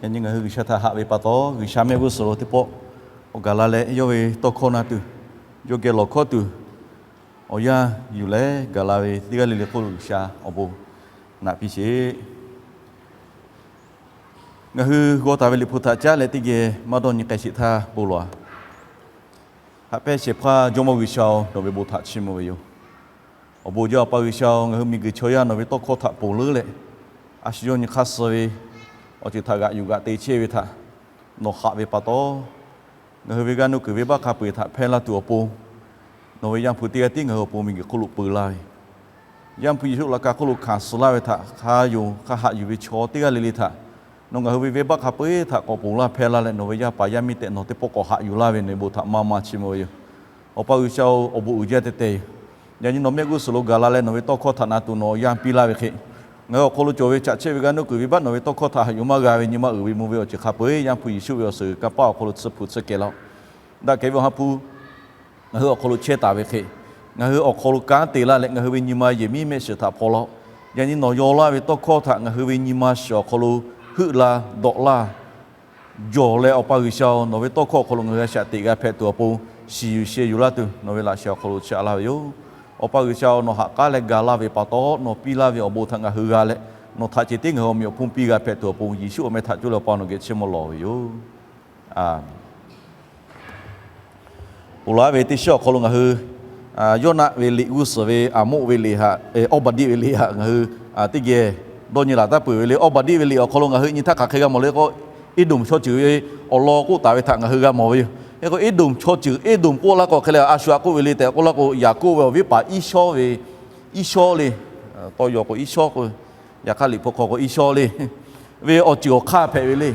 Yaꞈ nyi ngaˬ hui G'uiˬsha htaꞈ haꞈ ve pa taw, G'uiˬsha mehˆ g'uˇ suhˍ lo teˇ pawˆ k'awꞈ gaˬ la leh, yawˇ ve tawˇ hkawˇ na tuˬ, yawˇ geh lawˬ hkawˇ tuˬ awˬ yanˇ yuˬ leh gaˬ la ve teˇ g'aˇ le le hk'oˆ lo G'uiˬsha awˬ bon naꞈ piˇ sheˍ. Ngaˬ hui g'aw taˍ ve Liꞈ hpu htaꞈ caˉ leh teˇ geh maˇ dawˇ nyi k'ai sheˍ htaˇ bon lawˬ-a. Haꞈ pehnˇ shehˍ hpaˇ Jawˇmawˇ G'uiˬsha-oˬ, nawˬ ve bon htaꞈ chiˇ mvuh ve yoˬ. Awˬ bon jaˇ Awˬ pa G'uiˬsha-oˬ, ngaˬ hui miˬguiˬ chaw yaˇ nawˬ ve tawˇ hkawˇ htaꞈ ponˬ leuˉ leh, a shu yawˇ nyi hk'aˇ suh ve awˬ ceuˬ htaꞈ g'aꞈ yuˬ g'aꞈ te chehˇ ve htaꞈ nawˬ haꞈ ve pa taw, ngaˬ hui ve g'aˇ nuˇ kuiˬ venˇbaˆ hk'a peu-eˬ htaꞈ hpehˇ laˇ tuˬ awˬ pon, nawˬ ve Yaˇ hpu teˇ g'aˇ tiˉ ngaˬ hui awˬ pon miˬguiˬ hk'oˆ lo peu laˇ ve Yaˇ hpu Yeˍsuˆ laꞈ ka hk'oˆ lo hkanˍ suh laˇ ve htaꞈ hk'a yonˍ hk'a haꞈ yuˬ ve chaw teˇ g'aˇ le le htaꞈ nawˬ ngaˬ hui ve venˇbaˆ hk'a peu-eˬ htaꞈ k'awꞈ ponˬ laˇ hpehˇ laˇ leh, nawˬ ve yaˇ paˍ yaˇ miˇ tehꞈ nawˬ teˇ pawˆ k'awꞈ haꞈ yuˬ laˇ ve nawˬ ve bon htaꞈ maˇ maˇ chiˇ mvuh ve yoˬ. Awˬ pa G'uiˬsha-oˬ, awˬ bon uiˍ jaˇ teh teh yoˬ. Yaꞈ nyi nawˬ mehˆ g'uˇ suhˍ lo gaˬ la leh nawˬ ve tawˇ hkawˇ htaꞈ na tuˬ nawˬ awˬ yanˇ piˇ laˇ ve hk'e, ngaˬ hui awˬ hk'aw lo cawˬ ve chaꞈ chehˇ ve g'aˇ nuˇ kuiˬ venˇbaˆ nawˬ ve tawˇ hkawˇ htaꞈ haꞈ yuˬ maˇ g'a ve nyi ma uiˍ ve mvuh ve awˬ ceuˬ hk'a peu-eˬ Yaˇ hpu Yeˍsuˆ ve awˬ suhˍ kanˇ paˆ awˬ hk'aw lo tsuhˇ hpu tsuhˇ kehˬ laˇ-oˆ. Daꞈ kehˬ ve Awˬ ha hpu ngaˬ hui awˬ hk'aw lo chehˇ taˍ ve hk'e, ngaˬ hui awˬ hk'aw lo kanˉ te laˇ leh ngaˬ hui ve nyi ma yehˬ miˉ mehˆ shiˍ htaꞈ hpaw laˇ-oˆ. Yaꞈ nyi nawˬ yaw laˇ ve tawˇ hkawˇ htaꞈ ngaˬ hui ve nyi ma shiˍ awˬ hk'aw lo heuˆ la dawꞈ laˇ jawˬ leh, Awˬ pa G'uiˬsha-oˬ, nawˬ ve tawˇ hkawˇ awˬ hk'aw lo ngaˬ hui a shaꞈ teꞈ g'a hpehꞈ tuˬ awˬ pon shiˍ yuˬ sheh yuˬ laˇ tuˬ nawˬ ve laꞈ sheh awˬ hk'aw lo chaꞈ laˇ ve yoˬ. Awˬ pa G'uiˬsha-oˬ, nawˬ ha k'aˉ leh gaˬ laˇ ve pa taw, nawˬ piˇ laˇ ve awˬ bon htaꞈ ngaˬ hui g'a leh, nawˬ htaꞈ ceh tiˉ ngaˬ hui awˬ meꞈ awˬ hponˇ piˇ g'a hpehꞈ tuˬ awˬ pon Yeˍsuˆ awˬ meh htaꞈ cuˇ leh Awˬ pa nawˬ geh chiˇ mvuh lawˬ ve yoˬ. Ponˬ laˬ ve teˇ shiˉ awˬ hk'aw lo ngaˬ hui Yawˇnaˆ ve liꞈ g'uˇ suhˍ ve Aˍmoˆ ve liꞈ htaꞈ, Awˇbaˍdiˆ ve liꞈ htaꞈ ngaˬ hui teˇ geh dawˇ nyi laˬ taˍ peuˬ ve le. Awˇbaˍdiˆ ve liꞈ awˬ hk'aw lo ngaˬ hui nyi htaˇ hk'aˬ hk'e g'a mawˬ le k'o, Eˇdonˍ chaw ceuˬ ve awˬ lawn k'oˆ taˍ ve htaꞈ ngaˬ hui g'a mawˬ ve yoˬ. Hk'e k'o Eˇdonˍ chaw ceuˬ Eˇdonˍ k'oˆ laˇ k'o hk'e leh, a shu aꞈ k'oˆ ve le tehꞈ k'oˆ laˇ k'o, Yaˍkoˆ ve awˬ viˉ paˍ Iˉsawˇ ve, Iˉsawˇ le, tawˇ yaw k'o Iˉsawˇ k'o, yaꞈ hk'aˇ liꞈ hpu hk'aw k'o Iˉsawˇ le ve awˬ ceuˬ awˬ hk'aˇ hpehꞈ ve le.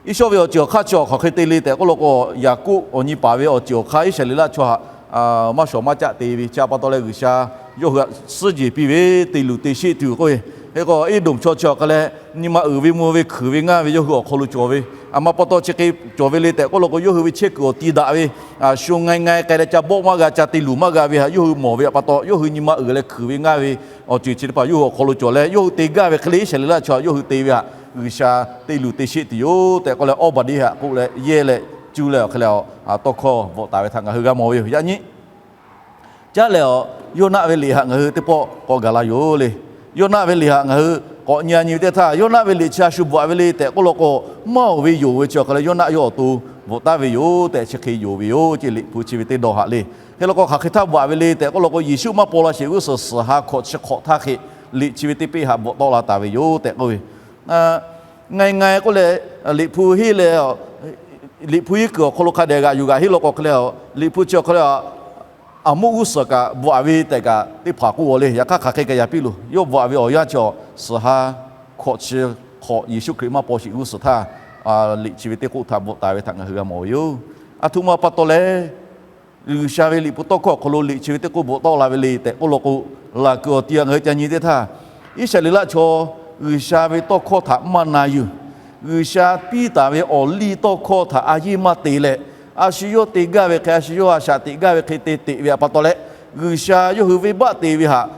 Iˉsawˇ ve awˬ ceuˬ awˬ hk'aˇ chi awˬ hk'aˬ hk'e te le tehꞈ k'oˆ law k'o, Yaˍkoˆ awˬ nyi paˍ ve awˬ ceuˬ awˬ hk'aˇ Iˉsaˍreˍlaˆ chaw htaꞈ maˇ shawˍ maˇ caˆ te ve chi pa taw leh, G'uiˬsha yawˇ hui htaꞈ suhˉ jehˬ piˇ ve, te luˬ te sheˆ tuˬ k'oˆ ve. Hk'e k'o Eˇdonˍ chaw chi awˬ hk'aˬ leh nyi ma uiˍ ve mvuh ve hkuiˬ ve ngaˇ ve yawˇ hui awˬ hk'aw lo cawˬ ve, a ma pa taw chi hk'e cawˬ ve le tehꞈ k'oˆ law k'o, yawˇ hui ve chehˇ kuiˬ awˬ ti daꞈ ve, a shu ngai ngai k'ai leh ca bawˆ maˇ g'a, ca te luˬ maˇ g'a ve htaꞈ yawˇ hui mawˬ ve pa taw, yawˇ hui nyi ma uiˍ leh hkuiˬ ve ngaˇ ve awˬ ceuˬ chi teˇ hpaˍ yawˇ hui awˬ hk'aw lo cawˬ leh, yawˇ hui te gaˇ ve hk'e le Iˉsaˍreˍlaˆ chaw htaꞈ yawˇ hui te ve htaꞈ G'uiˬsha te luˬ te sheˆ tuˬ yoˬ tehꞈ k'oˆ leh, Awˇbaˍdiˆ htaꞈ k'oˆ leh yehˇ leh cuˇ leh awˬ hk'e leh tawˇ hkawˇ bvuhꞈ taˍ ve htaꞈ ngaˬ hui g'a mawˬ ve yoˬ. Yaꞈ nyi caˉ leh, Yawˇnaˆ ve liꞈ htaꞈ ngaˬ hui teˇ pawˆ k'awꞈ gaˬ la yoˬ le. Yawˇnaˆ ve liꞈ htaꞈ ngaˬ hui k'awꞈ nyi a nyi ve teˇ htaˇ, Yawˇnaˆ ve liꞈ chi a shu bvuhꞈ ve le tehꞈ k'oˆ law k'o, maˇ oˬ ve yonˍ ve chi awˬ hk'aˬ leh Yawˇnaˆ yawˇ awˬ to bvuhꞈ taˍ ve yoˬ tehꞈ chi hk'e yonˍ ve yoˬ ce. Liꞈ hpu chi ve teˇ dawˇ haꞈ le. Hk'e law k'o hk'aˬ hk'e htaˇ bvuhꞈ ve le tehꞈ k'oˆ law k'o, Yeˍsuˆ maˇ paw la sheˍ g'uˇ suhˍ suhˍ ha hkawꞈ chi hk'awꞈ htaˇ hk'e, liꞈ chi ve teˇ peˆ htaꞈ bvuhꞈ tawˆ la taˍ ve yoˬ tehꞈ k'oˆ ve. Ngai ngai k'oˆ leh, liꞈ hpu henˇ leh, liꞈ hpu henˇ kuiˬ awˬ hk'aw lo hk'a dehꞈ g'aꞈ yuˬ g'aꞈ henˇ law k'o hk'e leh, liꞈ hpu chi awˬ hk'aw leh Aˍmoˆ g'uˇ suhˍ kaꞈ bvuhꞈ ve tehꞈ kaꞈ teˇ hpaˍ k'oˆ a le. Yaꞈ hk'aˇ hk'aˬ hk'e kaꞈ yaꞈ piˇ loˬ. Yawˇ bvuhꞈ ve awˬ yanˇ chi awˬ suhˍ ha hkawꞈ chi hk'awꞈ Yeˍsuˆ Hkriꞈ maˇ paw sheˍ g'uˇ suhˍ htaˇ, liꞈ chi ve teˇ k'oˆ htaꞈ bvuhꞈ taˍ ve htaꞈ ngaˬ hui g'a mawˬ ve yoˬ. A htoꞈ ma pa taw leh, G'uiˬsha ve liꞈ hpu tawˇ hkawˇ awˬ hk'aw lo liꞈ chi ve teˇ k'oˆ bvuhꞈ tawˆ la ve le tehꞈ k'oˆ law k'o, laˬ kuiˬ awˬ ti a ngaˬ hui ca nyi teˇ htaˇ, Iˉsaˍreˍlaˆ chaw G'uiˬsha ve tawˇ hkawˇ htaꞈ maˇ na yuˬ. G'uiˬsha piˇ taˍ ve awˬ liˇ tawˇ hkawˇ htaꞈ a yeˇ maˇ te leh, a shu yawˇ te gaˇ ve hk'e, a shu yawˇ a shaꞈ teꞈ gaˇ ve hk'e te teꞈ ve pa taw leh, G'uiˬsha yawˇ hui venˇbaˆ te ve htaꞈ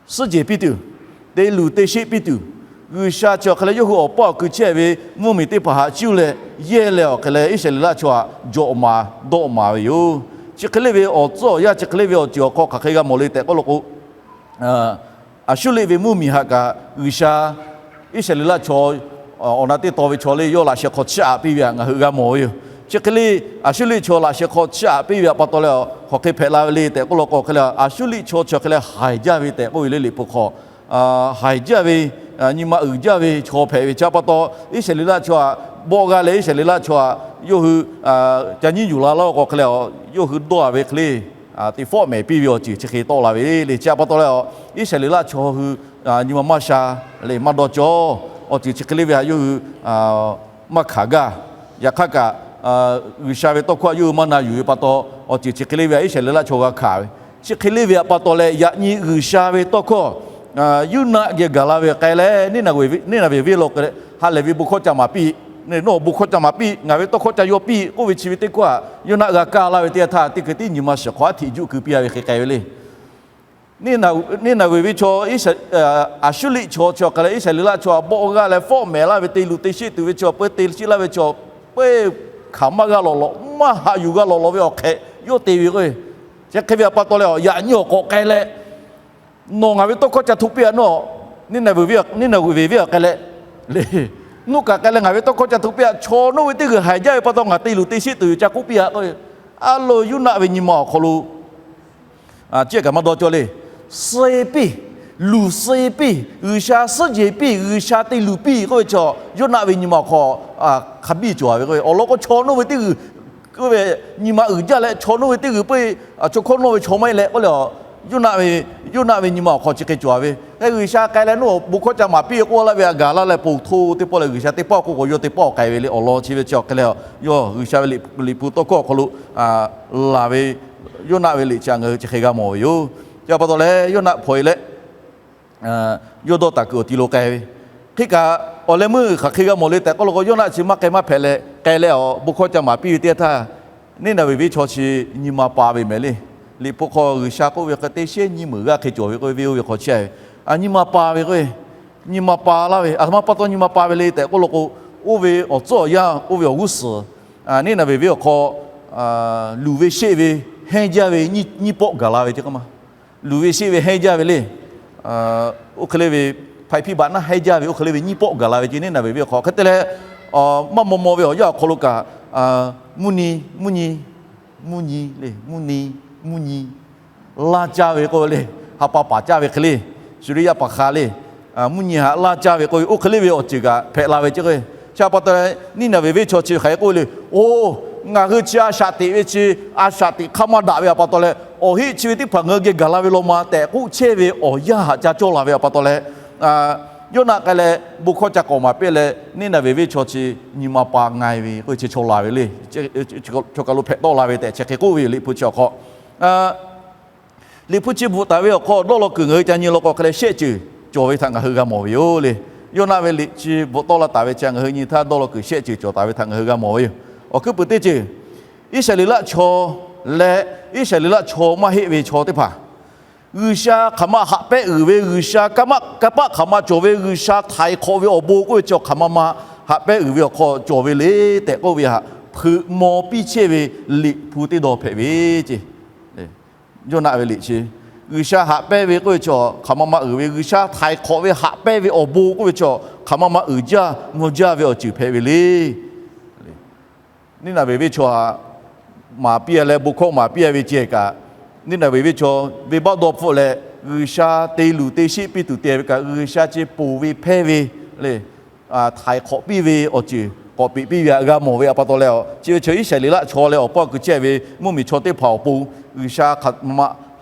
suhˉ jehˬ piˇ tuˬ, te luˬ te sheˆ piˇ tuˬ, G'uiˬsha chi awˬ hk'e leh yawˇ hui awˬ paˇ awˬ kui chehˇ ve mvuhˇmiˬ teˇ hpaˍ htaꞈ cuˇ leh yehˇ leh awˬ hk'e leh Iˉsaˍreˍlaˆ chaw htaꞈ jawꞈ maˍ dawˆ maˍ ve yoˬ. Chi hk'e le ve awˬ tcuhˉ awˬ yanˇ, chi hk'e le ve awˬ ceuˬ awˬ hk'aw hk'aˬ hk'e g'a mawˬ le tehꞈ k'oˆ law k'o, Aˍsuˇriˆ ve mvuhˇmiˬ htaꞈ kaꞈ G'uiˬsha Iˉsaˍreˍlaˆ chaw awˬ na teˇ taw ve chaw le yawˇ laꞈ sheh hk'aw chiˇ aꞈ piˇ ve htaꞈ ngaˬ hui g'a mawˬ ve yoˬ. Chi hk'e le Aˍsuˇriˆ chaw laꞈ sheh hk'aw chiˇ aꞈ piˇ ve pa taw leh, hk'aˬ hk'e hpehꞈ la ve le tehꞈ k'oˆ law k'o, hk'e le Aˍsuˇriˆ chaw chi hk'e leh haiˬ jaˇ ve tehꞈ k'oˆ ve le. Liꞈ hpu hk'aw haiˬ jaˇ ve, nyi ma uiˍ jaˇ ve chaw hpehꞈ ve chi pa taw, Iˉsaˍreˍlaˆ chaw htaꞈ bawˆ g'a leh Iˉsaˍreˍlaˆ chaw htaꞈ yawˇ hui ca nyiˉ yuˬ la laˇ k'o, hk'e le yawˇ hui dawˇ a ve hk'e le teˇ fawˆ mehˍ piˇ ve awˬ ceuˬ chi hk'e tawˆ la ve le. Chi pa taw leh, Iˉsaˍreˍlaˆ chaw hui nyi ma maˇ sha leh maˇ dawˇ cawˇ. Awˬ ceuˬ chi hk'e le ve htaꞈ yawˇ hui maˇ hkanˍ gaˇ. Yaꞈ hk'aˇ kaꞈ, G'uiˬsha ve tawˇ hkawˇ htaꞈ yawˇ hui maˇ na yuˬ ve pa taw, awˬ ceuˬ chi hk'e le ve htaꞈ Iˉsaˍreˍlaˆ chaw g'a hkanˍ ve. Chi hk'e le ve pa taw leh, yaꞈ nyi G'uiˬsha ve tawˇ hkawˇ Yuˇnaˆ geh gaˬ la ve k'ai leh, Neˇnaˍveˍ venˇ law k'ai leh, ha lehˬ ve bon hkawˇ ca maˍ piˇ, nawˬ bon hkawˇ ca maˍ piˇ, ngaˬ ve tawˇ hkawˇ ca yaw piˇ k'oˆ ve chi ve teˇ hkawˇ htaꞈ Yuˇnaˆ g'a kaˇ laˇ ve teˇ yanˇ htaˇ, teˇ hkui tiˉ nyi ma shiˍ hk'aw aˉ hteꞈ juˆ keu piˇ a ve hk'e k'ai ve le. Neˇnaˍveˍ venˇ chaw, Aˍsuˇriˆ chaw chi awˬ hk'aˬ lehˬ, Iˉsaˍreˍlaˆ chaw htaꞈ bawˆ g'aˇ leh fawˆ mehˍ laˇ ve te luˬ te sheˆ tuˬ ve chi awˬ peu te sheˆ laˇ ve chi awˬ peu hk'aˬ maˇ g'a lawꞈ lawꞈ, maˇ haꞈ yuˬ g'a lawꞈ lawꞈ ve awˬ hk'ehꞈ yawˇ te ve k'o, chi hk'e ve awˬ pa taw leh, yaꞈ nyi awˬ k'awꞈ k'ai leh, nawˬ ngaˬ ve tawˇ hkawˇ ca hto piˇ-a nawˬ, Neˇnaˍveˍ venˇ chaw hk'aˬ lehˬ, le, nawˬ kaꞈ k'ai leh ngaˬ ve tawˇ hkawˇ ca hto piˇ-a. Chaw nawˇ ve teˇ g'uiˬ haiˬ jaˇ ve pa taw ngaˬ te luˬ te sheˆ tuˬ yoˬ ca k'oˆ piˇ-a k'o, a lo Yoˇnaˆ ve nyi ma awˬ hk'aw lo, a ciˉ kaꞈ maˇ dawˇ cawˇ le. Suh-e piˇ, luˬ suh-e piˇ, G'uiˬsha suhˉ jehˬ piˇ, G'uiˬsha te luˬ piˇ k'oˆ ve chaw, Yoˇnaˆ ve nyi ma awˬ hk'aw hk'a biˇ cawˬ-a ve k'o, awˬ lawn k'o chaw nawˇ ve teˇ g'uiˬ k'oˆ ve, nyi ma uiˍ jaˇ leh chaw nawˇ ve teˇ g'uiˬ peuˬ, chaw hkawˇ nawˇ ve chaw maˇ heˆ leh k'oˆ le, Yoˇnaˆ ve, Yoˇnaˆ ve nyi ma awˬ hk'aw chi hk'e cawˬ-a ve. Hk'e G'uiˬsha k'ai leh nawˇ awˬ bon hkawˇ ca maˍ piˇ k'oˆ laˇ ve a gaˬ laˇ leh, ponˬ hto teˇ pawˆ leh G'uiˬsha teˇ pawˆ k'oˆ k'o, yawˇ teˇ pawˆ k'ai ve le. Awˬ lawn chi ve chi awˬ hk'e leh, yawˇ G'uiˬsha ve Liꞈ hpu tawˇ hkawˇ awˬ hk'aw lo laˬ ve Yoˇnaˆ ve liꞈ chi ngaˬ hui chi hk'e g'a mawˬ ve yoˬ. Chi a pa taw leh Yoˇnaˆ hpawnˬ-e leh yawˇ dawˇ taˍ kuiˬ awˬ ti lo k'ai ve. Hk'e kaꞈ awˬ leh meuˇ hk'aˬ hk'e g'a mawˬ le tehꞈ k'oˆ law k'o, Yoˇnaˆ chi maˇ k'ai maˇ hpehꞈ leh k'ai leh awˬ bon hkawˇ ca maˍ piˇ ve teˇ yanˇ htaˇ, Neˇnaˍveˍ venˇ chaw chi nyi ma pa ve mehˍ le. Liꞈ hpu hk'aw G'uiˬsha k'oˆ ve hk'e teˇ shehnˉ nyiˇ meunˍ g'aˇ hk'e cawˬ ve k'oˆ ve, venˇ oˇ ve hk'aw chehˇ ve, a nyi ma pa ve k'o, nyi ma pa laˇ ve, a htoꞈ ma pa taw nyi ma pa ve le tehꞈ k'oˆ law k'o, oˇ ve awˬ tcuhˉ awˬ yanˇ, oˇ ve awˬ g'uˇ suhˍ, Neˇnaˍveˍ venˇ awˬ hk'aw luˬ ve sheˆ ve hehnˇ jaˇ ve nyiˇ pawˆ gaˬ la ve ceˇ k'o ma. Luˬ ve sheˆ ve hehnˇ jaˇ ve le. Oˇ hk'e le ve, hpaiˍ hpiˇ baꞈ naˉ hehnˇ jaˇ ve oˇ hk'e le ve nyiˇ pawˆ gaˬ la ve ceˇ, Neˇnaˍveˍ venˇ awˬ hk'aw. Hk'e te leh, maˇ maw maw ve awˬ yanˇ awˬ hk'aw lo kaꞈ, mvuhˇ nyi, mvuhˇ nyi, mvuhˇ nyi le, mvuhˇ nyi, mvuhˇ nyi laˇ caˇ ve k'oˆ ve le, ha pa paˍ caˇ ve hk'e le, Suˍriˇyaˇ paˍ hk'a le, mvuhˇ nyi haꞈ laˇ caˇ ve k'oˆ ve, oˇ hk'e le ve awˬ ceuˬ kaꞈ hpehꞈ la ve ceˇ k'o, chi a pa taw leh Neˇnaˍveˍ venˇ chaw chi hk'aˬ hk'e k'oˆ le, Oˬ, ngaˬ hui chi a shaꞈ teꞈ ve chi, a shaꞈ teꞈ hk'aˇ maˇ daꞈ ve a pa taw leh, awˬ heˆ chi ve teˇ hpaˍ ngaˬ hui geh gaˬ la ve law ma tehꞈ k'oˆ chehˇ ve awˬ yanˇ haꞈ ca cawˇ la ve a pa taw leh, Yoˇnaˆ k'ai leh bon hkawˇ ca k'awꞈ maˍ piˇ leh Neˇnaˍveˍ venˇ chaw chi nyi ma pa nga-e ve k'oˆ ve chi chaw la ve le. Chaw kaˬ lo hpehꞈ tawˆ la ve tehꞈ chi hk'e k'oˆ ve yoˬ. Liꞈ hpu chi awˬ hk'aw, Liꞈ hpu chi bvuhꞈ taˍ ve awˬ hk'aw dawˇ law kuiˬ ngaˬ hui ca nyi law k'o hk'e leh shehˆ ceuˬ cawˬ ve htaꞈ ngaˬ hui g'a mawˬ ve yoˬ le. Yoˇnaˆ ve liꞈ chi bvuhꞈ tawˆ la taˍ ve chi ngaˬ hui nyi htaˇ dawˇ law kuiˬ shehˆ ceuˬ cawˬ taˍ ve htaꞈ ngaˬ hui g'a mawˬ ve yoˬ. Awˬ hkuiˉ puiˍ teˇ ceuˬ, Iˉsaˍreˍlaˆ chaw leh Iˉsaˍreˍlaˆ chaw maˇ heˆ ve chaw teˇ hpaˍ G'uiˬsha hk'aˬ ma haꞈ pehnˇ uiˍ ve, G'uiˬsha kanˇ paˆ hk'aˬ ma cawˬ ve, G'uiˬsha htaiˍ hk'awꞈ ve awˬ bon k'oˆ ve chi hk'aˬ ma ma haꞈ pehnˇ uiˍ ve awˬ hk'aw cawˬ ve le tehꞈ k'oˆ ve htaꞈ hpeuꞈ maw piˇ chehˇ ve Liꞈ hpu teˇ dawˇ hpehꞈ ve ceˇ. Yoˇnaˆ ve liꞈ chi, G'uiˬsha haꞈ pehnˇ ve k'oˆ ve chi hk'aˬ ma ma uiˍ ve, G'uiˬsha htaiˍ hk'awꞈ ve haꞈ pehnˇ ve awˬ bon k'oˆ ve chi hk'aˬ ma ma uiˍ jaˇ mvuh jaˇ ve awˬ ceuˬ hpehꞈ ve le. Neˇnaˍveˍ venˇ chaw htaꞈ maˍ piˇ-a leh bon hkawˇ maˍ piˇ-a ve ceh kaꞈ, Neˇnaˍveˍ venˇ chaw venˇbaˆ dawˇ hpfuhˆ leh G'uiˬsha te luˬ te sheˆ piˇ tuˬ te ve kaꞈ, G'uiˬsha chi ponˬ ve hpehˇ ve le, htaiˍ hk'awꞈ piˇ ve awˬ ceuˬ k'awꞈ peꞈ piˇ ve htaꞈ g'a mawˬ ve a pa taw leh, chi ve chaw Iˉsaˍreˍlaˆ chaw leh awˬ paˇ awˬ kui chehˇ ve mvuhˇmiˬ chaw teˇ hpaˍ awˬ pon G'uiˬsha hk'aˬ ma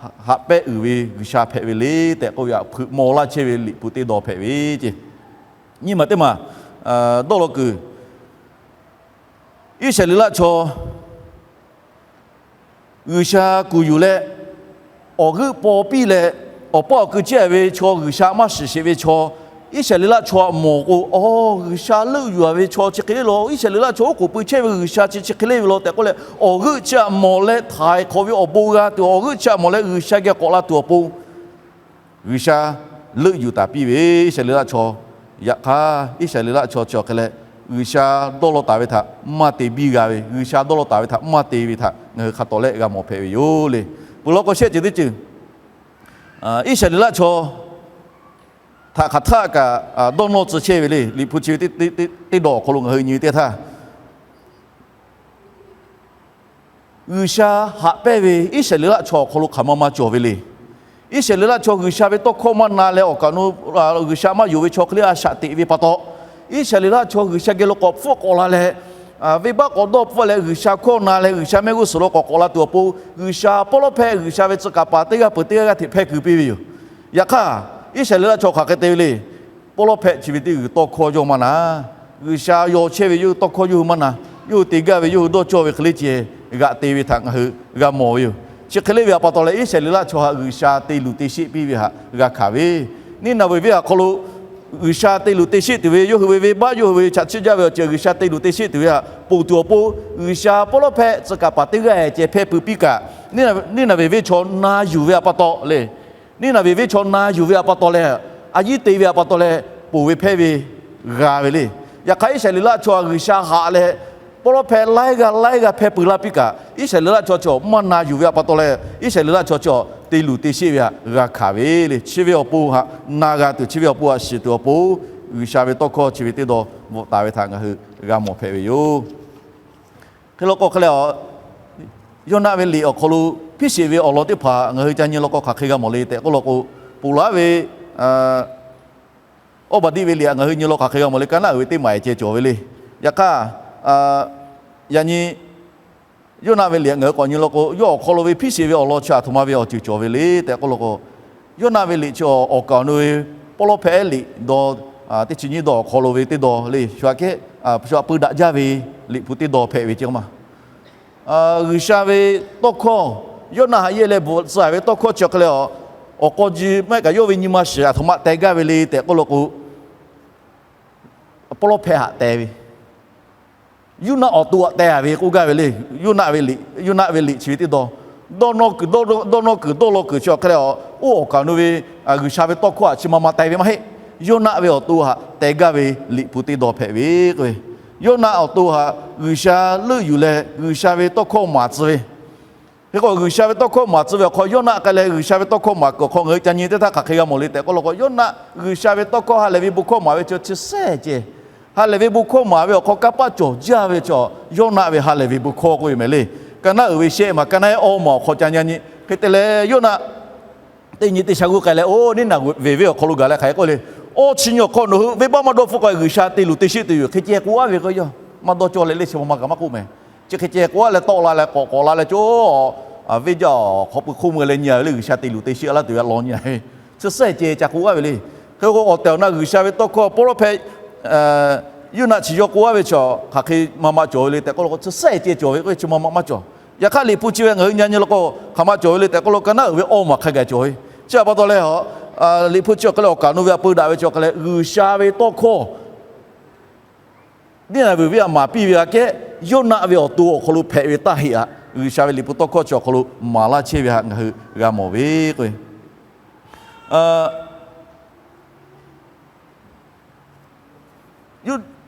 haꞈ pehnˇ uiˍ ve G'uiˬsha hpehꞈ ve le tehꞈ k'oˆ ve htaꞈ hpeuꞈ maw laˇ chehˇ ve Liꞈ hpu teˇ dawˇ hpehꞈ ve ceˇ. Nyiˇ maˬ teˇ maˬ dawˇ law kuiˬ, Iˉsaˍreˍlaˆ chaw G'uiˬsha kuˬ yuˬ leh awˬ g'euˆ paw piˇ leh, awˬ paˇ awˬ kui chehˇ ve chaw G'uiˬsha maˇ shiˍ sheˍ ve chaw, Iˉsaˍreˍlaˆ chaw htaꞈ mawˬ k'o, Aˬ, G'uiˬsha leuˆ yuˬ-a ve chaw chi hk'e le law, Iˉsaˍreˍlaˆ chaw oˉ k'oˍ pui chehˇ ve G'uiˬsha chi chi hk'e le ve law tehꞈ k'oˆ leh, awˬ g'euˆ chi htaꞈ mawˬ leh htaiˍ hk'awꞈ ve awˬ bon g'a tuˬ, awˬ g'euˆ chi htaꞈ mawˬ leh G'uiˬsha geh k'awꞈ la tuˬ awˬ pon G'uiˬsha leuˆ yuˬ taˍ piˇ ve Iˉsaˍreˍlaˆ chaw. Yaꞈ hk'aˇ, Iˉsaˍreˍlaˆ chaw chi awˬ hk'e leh G'uiˬsha dawˇ law taˍ ve htaꞈ maˇ te biˇ g'a ve, G'uiˬsha dawˇ law taˍ ve htaꞈ maˇ te ve htaꞈ ngaˬ hui hk'a tawˍ leh g'a mawˬ hpehꞈ ve yoˬ le. Peuˬ law k'o shehˆ ceuˬ teˇ ceuˬ, Iˉsaˍreˍlaˆ chaw htaꞈ hk'aˬ htaˆ kaꞈ dawˇ nawˇ tcuh chehˇ ve le. Liꞈ hpu chi ve teˇ dawˇ awˬ hk'aw lo ngaˬ hui nyi ve teˇ htaˇ, G'uiˬsha haꞈ pehnˇ ve Iˉsaˍreˍlaˆ chaw awˬ hk'aw lo hk'aˬ ma ma cawˬ ve le. Iˉsaˍreˍlaˆ chaw G'uiˬsha ve tawˇ hkawˇ maˇ na leh awˬ kaꞈ nu G'uiˬsha maˇ yonˍ ve chaw hk'e le a shaꞈ teꞈ ve pa taw, Iˉsaˍreˍlaˆ chaw G'uiˬsha geh lo k'awꞈ hpfuhˆ k'awꞈ la leh, venˇbaˆ k'awꞈ dawˇ hpfuhˆ leh G'uiˬsha hkawˇ na leh G'uiˬsha mehˆ g'uˇ suhˍ lo k'awꞈ k'awꞈ la tuˬ awˬ pon, G'uiˬsha pawˇ lawˉ hpehꞈ G'uiˬsha ve tcuh kaˍ paˍ teˇ g'aˇ peuˬ teˇ g'aˇ g'aˇ hteꞈ hpehˇ kuiˬ piˇ ve yoˬ. Yaꞈ hk'aˇ, Iˉsaˍreˍlaˆ chaw hk'aˬ hk'e te ve le. Pawˇ lawˉ hpehꞈ chi ve teˇ g'uiˬ tawˇ hkawˇ yawˇ maˇ na. G'uiˬsha yaw chehˇ ve yawˇ hui tawˇ hkawˇ yawˇ hui maˇ na. Yawˇ hui te gaˇ ve yawˇ hui dawˇ cawˇ ve hk'e le ceh g'aꞈ te ve htaꞈ ngaˬ hui g'a mawˬ ve yoˬ. Chi hk'e le ve a pa taw leh, Iˉsaˍreˍlaˆ chaw htaꞈ G'uiˬsha te luˬ te sheˆ piˇ ve htaꞈ g'a hkanˍ ve, Neˇnaˍveˍ venˇ awˬ hk'aw lo G'uiˬsha te luˬ te sheˆ tuˬ ve, yawˇ hui ve venˇbaˆ yawˇ hui ve chaꞈ chiˆ jaˇ ve awˬ ceuˬ G'uiˬsha te luˬ te sheˆ tuˬ ve htaꞈ ponˬ tuˬ awˬ pon, G'uiˬsha pawˇ lawˉ hpehꞈ tcuh kaˍ paˍ teˇ g'aˇ ceh hpehˇ pui piˇ kaꞈ, Neˇnaˍveˍ venˇ chaw na yuˬ ve a pa taw le. Neˇ naˬ veˬ venˇ chaw na yuˬ ve htaꞈ pa taw leh, a yiˉ te ve htaꞈ pa taw leh, ponˬ ve hpehˇ ve g'a ve le. Yaꞈ hk'aˇ, Iˉsaˍreˍlaˆ chaw htaꞈ G'uiˬsha haꞈ leh, pawˇ lawˉ hpehˇ laiˉ g'aˇ laiˉ g'aˇ hpehˇ pui laˇ piˇ kaꞈ, Iˉsaˍreˍlaˆ chaw chi maˇ na yuˬ ve htaꞈ pa taw leh, Iˉsaˍreˍlaˆ chaw chi te luˬ te sheˆ ve htaꞈ g'a hkanˍ ve le. Chi ve awˬ pon htaꞈ na g'a tuˬ, chi ve awˬ pon htaꞈ shiˍ tuˬ awˬ pon, G'uiˬsha ve tawˇ hkawˇ chi ve teˇ dawˇ bvuhꞈ taˍ ve htaꞈ ngaˬ hui g'a mawˬ hpehꞈ ve yoˬ. Hk'e law k'o hk'e leh, Yoˇnaˆ ve liꞈ awˬ hk'aw lo hpiˇ sheˍ ve awˬ lawn teˇ hpaˍ ngaˬ hui ca nyi law k'o hk'aˬ hk'e g'a mawˬ le tehꞈ k'oˆ law k'o, ponˬ laˉ ve Awˇbaˍdiˆ ve liꞈ htaꞈ ngaˬ hui nyi law k'o hk'aˬ hk'e g'a mawˬ le. Kaˇ naˆ uiˍ ve teˇ maˬ ehˍ ceh cawˬ ve le. Yaꞈ hk'aˇ, yaꞈ nyi Yoˇnaˆ ve liꞈ htaꞈ ngaˬ hui k'awꞈ nyi law k'o, yawˇ awˬ hk'aw lo ve hpiˇ sheˍ ve awˬ lawn chi aˬ htoꞈ ma ve awˬ ceuˬ cawˬ ve le tehꞈ k'oˆ law k'o, Yoˇnaˆ ve liꞈ chi awˬ kaˍ awˬ nu ve pawˇ lawˉ hpehˇ ehˉ liꞈ dawˇ teˇ chi nyiˇ dawˇ awˬ hk'aw lo ve teˇ dawˇ le. Shu aꞈ kehˉ, shu aꞈ pui daꞈ jaˇ ve liꞈ hpu teˇ dawˇ hpehꞈ ve ceh ma. G'uiˬsha ve tawˇ hkawˇ, Yoˇnaˆ haꞈ yehˇ leh bvuhꞈ tcuh ve tawˇ hkawˇ chi awˬ hk'e leh, awˬ k'aw ji maˇ heˆ kaꞈ yawˇ ve nyi ma shiˍ aˬ htoꞈ ma teh gaˇ ve le tehꞈ k'oˆ law k'o, pawˇ lawˉ hpehˇ htaꞈ teh ve, Yoˇnaˆ awˬ to htaꞈ teh a ve k'oˆ gaˇ ve le. Yoˇnaˆ ve liꞈ, Yoˇnaˆ ve liꞈ chi ve teˇ dawˇ, dawˇ nawˇ kuiˬ dawˇ nawˇ kuiˬ dawˇ law kuiˬ chi awˬ hk'e leh, oˇ awˬ kaˍ awˬ nu ve G'uiˬsha ve tawˇ hkawˇ htaꞈ chi ma ma teh ve maˇ heˆ. Yoˇnaˆ ve awˬ to htaꞈ teh gaˇ ve liꞈ hpu teˇ dawˇ hpehꞈ ve k'o, Yoˇnaˆ awˬ to htaꞈ G'uiˬsha leuˆ yuˬ leh G'uiˬsha ve tawˇ hkawˇ maˍ tcuh ve, hk'e k'o G'uiˬsha ve tawˇ hkawˇ maˍ tcuh ve awˬ hk'aw, Yoˇnaˆ k'ai leh G'uiˬsha ve tawˇ hkawˇ maˍ kuiˬ awˬ hk'aw ngaˬ hui ca nyi teˇ htaˇ hk'aˬ hk'e g'a mawˬ le tehꞈ k'oˆ law k'o, Yoˇnaˆ G'uiˬsha ve tawˇ hkawˇ ha lehˬ ve bon hkawˇ maˍ ve chi chi sehˉ ceh, ha lehˬ ve bon hkawˇ maˍ ve awˬ hk'aw kanˇ paˆ cawˬ jaˇ ve chi, Yoˇnaˆ ve ha lehˬ ve bon hkawˇ k'oˆ ve mehˍ le. Kaˇ naˆ uiˍ ve shehˆ maˬ, kaˇ naˆ ehˉ awˇ maˬ awˬ hk'aw ca nyi. Hk'e te leh Yoˇnaˆ teˇ nyi teˇ sha g'uˇ k'ai leh, oˇ neˇ naˬ veˬ venˇ awˬ hk'aw lo gaˬ leh hk'aˬ hk'e k'oˆ le, Awˇ chi nyi awˬ hk'aw nawˬ hui venˇbaˆ maˇ dawˇ hpfuhˆ k'o, G'uiˬsha te luˬ te sheˆ tuˬ yoˬ. Hk'e ceh k'oˆ aˉ ve k'o, yawˇ maˇ dawˇ cawˇ leh le chi ma ma kaꞈ maˇ k'oˆ mehˍ. Chi hk'e ceh k'oˆ aˉ leh tawˆ la leh k'awꞈ k'awꞈ la leh cawˇ, venˇ jaˇ awˬ hk'aw pui hk'oˆ mui leh nyi a ve le, G'uiˬsha te luˬ te sheˆ laˇ tuˬ ve a lawn nyi a ve, chi sehˉ ceh ca k'oˆ aˉ ve le. Hk'e k'o awˬ tehˬ awˬ na G'uiˬsha ve tawˇ hkawˇ pawˇ lawˉ hpehˇ Yoˇnaˆ chi yawˇ k'oˆ aˉ ve chi hk'aˬ hk'e ma ma cawˬ ve le tehꞈ k'oˆ law k'o, chi sehˉ ceh cawˬ ve k'o, chi ma ma maˇ cawˬ. Yaꞈ hk'aˇ liꞈ hpu chi ve ngaˬ hui nyi nyi law k'o, hk'aˬ ma cawˬ ve le tehꞈ k'oˆ law k'o, kaˇ naˆ uiˍ ve awˇ maˬ hk'a gaˬ cawˬ ve. Chi htaꞈ pa taw leh, liꞈ hpu chi awˬ hk'e leh awˬ kaˍ awˬ nu ve a pui daꞈ ve chi awˬ hk'e leh G'uiˬsha ve tawˇ hkawˇ neˇ naˬ veˬ venˇ htaꞈ maˍ piˇ ve aꞈ kehˉ, Yoˇnaˆ ve awˬ to awˬ hk'aw lo hpehꞈ ve taˇ heˆ aꞈ, G'uiˬsha ve liꞈ hpu tawˇ hkawˇ chi awˬ hk'aw lo maˍ laˇ chehˇ ve htaꞈ ngaˬ hui g'a mawˬ ve k'o,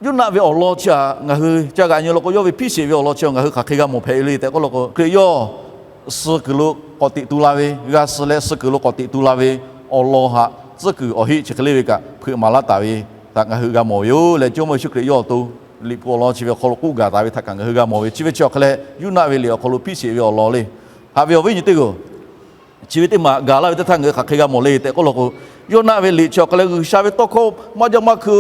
Yoˇnaˆ ve awˬ lawn chi htaꞈ ngaˬ hui ca g'aꞈ nyi law k'o, yawˇ ve hpiˇ sheˍ ve awˬ lawn chi ngaˬ hui hk'aˬ hk'e g'a mawˬ hpehꞈ ve le tehꞈ k'oˆ law k'o, Hkriꞈ yawˇ suh kuiˬ lo k'awꞈ teꞈ tu la ve, g'a suh leh suh kuiˬ lo k'awꞈ teꞈ tu la ve awˬ lawn htaꞈ tcuhˉ kuiˬ awˬ heˆ chi hk'e le ve kaꞈ hpeuꞈ maˍ laˇ taˍ ve htaꞈ ngaˬ hui g'a mawˬ ve yoˬ. Leh Jawˇmawˇ Yeˍsuˆ Hkriꞈ yawˇ awˬ to liꞈ hpu awˬ lawn chi ve awˬ hk'aw lo k'oˆ gaˬ taˍ ve htaꞈ kaꞈ ngaˬ hui g'a mawˬ ve. Chi ve chi awˬ hk'e leh Yoˇnaˆ ve liꞈ awˬ hk'aw lo hpiˇ sheˍ ve awˬ lawn le. Haꞈ ve awˬ viˉ nyi teˇ g'aˇ, chi ve teˇ maˬ gaˬ laˇ ve teˇ htaˇ ngaˬ hui hk'aˬ hk'e g'a mawˬ le tehꞈ k'oˆ law k'o, Yoˇnaˆ ve liꞈ chi awˬ hk'e leh G'uiˬsha ve tawˇ hkawˇ maˇ jaˇ maˇ hkui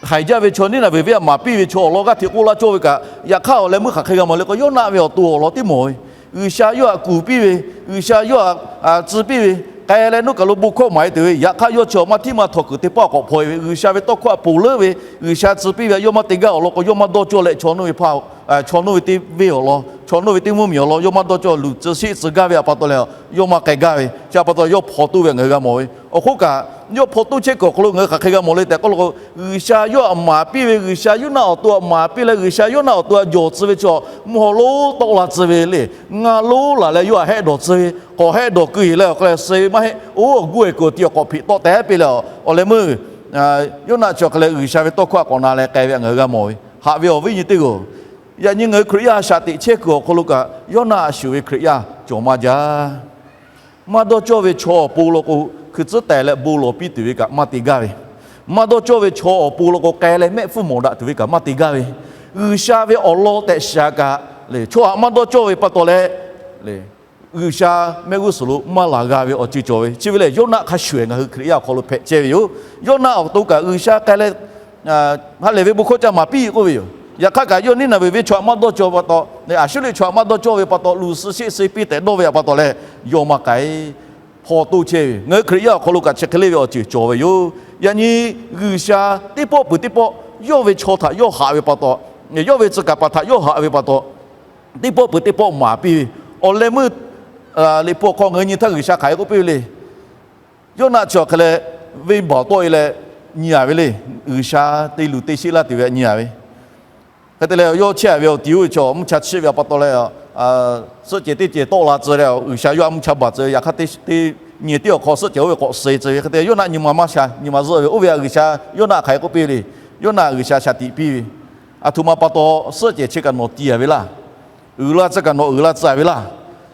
haiˬ jaˇ ve chaw neˇ naˬ veˬ venˇ htaꞈ maˍ piˇ ve chaw awˬ lawn g'aˇ hteꞈ k'oˆ laˇ cawˇ ve kaꞈ, yaꞈ hk'aˇ awˬ leh meuˇ hk'aˬ hk'e g'a mawˬ le k'o, Yoˇnaˆ ve awˬ to awˬ lawn teˇ mawˬ ve, G'uiˬsha yawˇ htaꞈ kuˬ piˇ ve, G'uiˬsha yawˇ htaꞈ tcuh piˇ ve, k'ai leh nuˇ kaˬ lo bon hkawˇ maˍ e tuˬ ve, yaꞈ hk'aˇ yawˇ chi maˇ htiˉ maˇ htawnˍ kuiˬ teˇ pawˆ k'awꞈ hpaw e ve, G'uiˬsha ve tawˇ hkawˇ htaꞈ ponˬ leuˉ ve, G'uiˬsha tcuh piˇ ve htaꞈ yawˇ maˇ te gaˇ awˬ lawn k'o, yawˇ maˇ dawˇ cawˇ leh chaw nuˇ ve hpaˇ, chaw nuˇ ve teˇ venˇ awˬ lawn, chaw nuˇ ve teˇ mvuhˇmiˬ awˬ lawn yawˇ maˇ dawˇ cawˇ, luˬ tcuh sheˆ tcuh gaˇ ve htaꞈ pa taw leh, yawˇ maˇ k'ai gaˇ ve, chi htaꞈ pa taw yawˇ hpaw toˇ ve ngaˬ hui g'a mawˬ ve. Awˬ hk'oˆ kaꞈ, yawˇ hpaw toˇ chehˇ kuiˬ awˬ hk'aw lo ngaˬ hui hk'aˬ hk'e g'a mawˬ le tehꞈ k'oˆ law k'o, G'uiˬsha yawˇ htaꞈ maˍ piˇ ve, G'uiˬsha Yoˇnaˆ awˬ to htaꞈ maˍ piˇ leh G'uiˬsha Yoˇnaˆ awˬ to htaꞈ jawˬ tcuh ve chaw mvuhˇ haw lonˉ tawˆ la tcuh ve le. Ngaˇ lonˉ laˬ leh yawˇ htaꞈ hehˆ dawˬ tcuh ve, k'awꞈ hehˆ dawˬ keu e leh awˬ hk'e leh suh ve maˇ heˆ. Oˇ awˬ guˇ e kuˬ awˬ ti awˬ k'awꞈ hpeꞈ tawˆ tehˉ piˇ leh, awˬ leh meuˇ Yoˇnaˆ chi awˬ hk'e leh G'uiˬsha ve tawˇ hkawˇ htaꞈ k'awꞈ na leh k'ai ve htaꞈ ngaˬ hui g'a mawˬ ve. Haꞈ ve awˬ viˉ nyi teˇ g'aˇ, yaꞈ nyi ngaˬ hui Hkriꞈ yaˇ shaꞈ teꞈ chehˇ kuiˬ awˬ hk'aw lo kaꞈ Yoˇnaˆ a shuˍ ve Hkriꞈ yaˇ cawˬ maˇ jaˇ. Maˇ dawˇ cawˇ ve chaw awˬ pon law k'o, hkui tcuhˉ taiˍ leh bon lawˬ piˇ tuˬ ve kaꞈ maˇ te gaˇ ve, maˇ dawˇ cawˇ ve chaw awˬ pon law k'o, k'ai leh mehˆ hpfuhˇ mawˬ daꞈ tuˬ ve kaꞈ maˇ te gaˇ ve, G'uiˬsha ve awˬ lawn tehꞈ shiˍ a kaꞈ, chaw htaꞈ maˇ dawˇ cawˇ ve pa taw leh, G'uiˬsha mehˆ g'uˇ suhˍ lo maˇ laˬ g'a ve awˬ ceuˬ cawˬ ve. Chi ve lehˬ, Yoˇnaˆ hk'a shuˍ ngaˬ hui Hkriꞈ yaˇ awˬ hk'aw lo hpehꞈ chehˇ ve yoˬ. Yoˇnaˆ awˬ to kaꞈ G'uiˬsha k'ai leh ha lehˬ ve bon hkawˇ ca maˍ piˇ k'oˆ ve yoˬ. Yaꞈ hk'aˇ kaꞈ yawˇ neˇ naˬ veˬ venˇ chaw htaꞈ maˇ dawˇ cawˇ pa taw, Aˍsuˇriˆ chaw htaꞈ maˇ dawˇ cawˇ ve pa taw, luˬ suh sheˆ suh piˇ tehꞈ dawˇ ve pa taw leh, yawˇ maˇ k'ai hpaw toˇ chehˇ ve. Ngaˬ hui Hkriꞈ yaˇ awˬ hk'aw lo kaꞈ chi hk'e le ve awˬ ceuˬ cawˬ ve yoˬ. Yaꞈ nyi G'uiˬsha teˇ pawˆ peuˬ teˇ pawˆ yawˇ ve chaw htaꞈ yawˇ haꞈ ve pa taw, yawˇ ve tcuh kaˍ paˍ htaꞈ yawˇ haꞈ ve pa taw, teˇ pawˆ peuˬ teˇ pawˆ maˍ piˇ ve. Awˬ leh meuˇ Liꞈ hpu awˬ hk'aw ngaˬ hui nyi htaˇ G'uiˬsha hk'aˬ hk'e k'oˆ piˇ ve le. Yoˇnaˆ chi awˬ hk'e leh venˇbaˬ tawˆ e leh nyi a ve le. G'uiˬsha te luˬ te sheˆ laˇ tuˬ ve htaꞈ nyi a ve. Hk'e te leh yawˇ chehˇ a ve awˬ ti oˇ ve chaw mvuhˇ cha chiˆ ve pa taw leh, suhˆ cehˬ teˇ cehˬ tawˆ la tcuh leh, G'uiˬsha yawˇ a mvuhˇ cha baˬ tcuh ve. Yaꞈ hk'aˇ teˇ nyi tiˉ awˬ hk'aw suhˆ cehˬ oˇ ve k'awꞈ suh tcuh ve hk'e te, Yoˇnaˆ nyi ma maˇ sha, nyi ma zuhˆ ve. Oˇ ve htaꞈ G'uiˬsha Yoˇnaˆ hk'aˬ hk'e k'oˆ piˇ le. Yoˇnaˆ G'uiˬsha shaˍ tiꞈ piˇ ve, A htoꞈ ma pa taw suhˆ cehˬ chi kaꞈ nawˬ te a ve laˇ. Uiˍ la tcuh kaꞈ nawˬ uiˍ la tcuh a ve laˇ.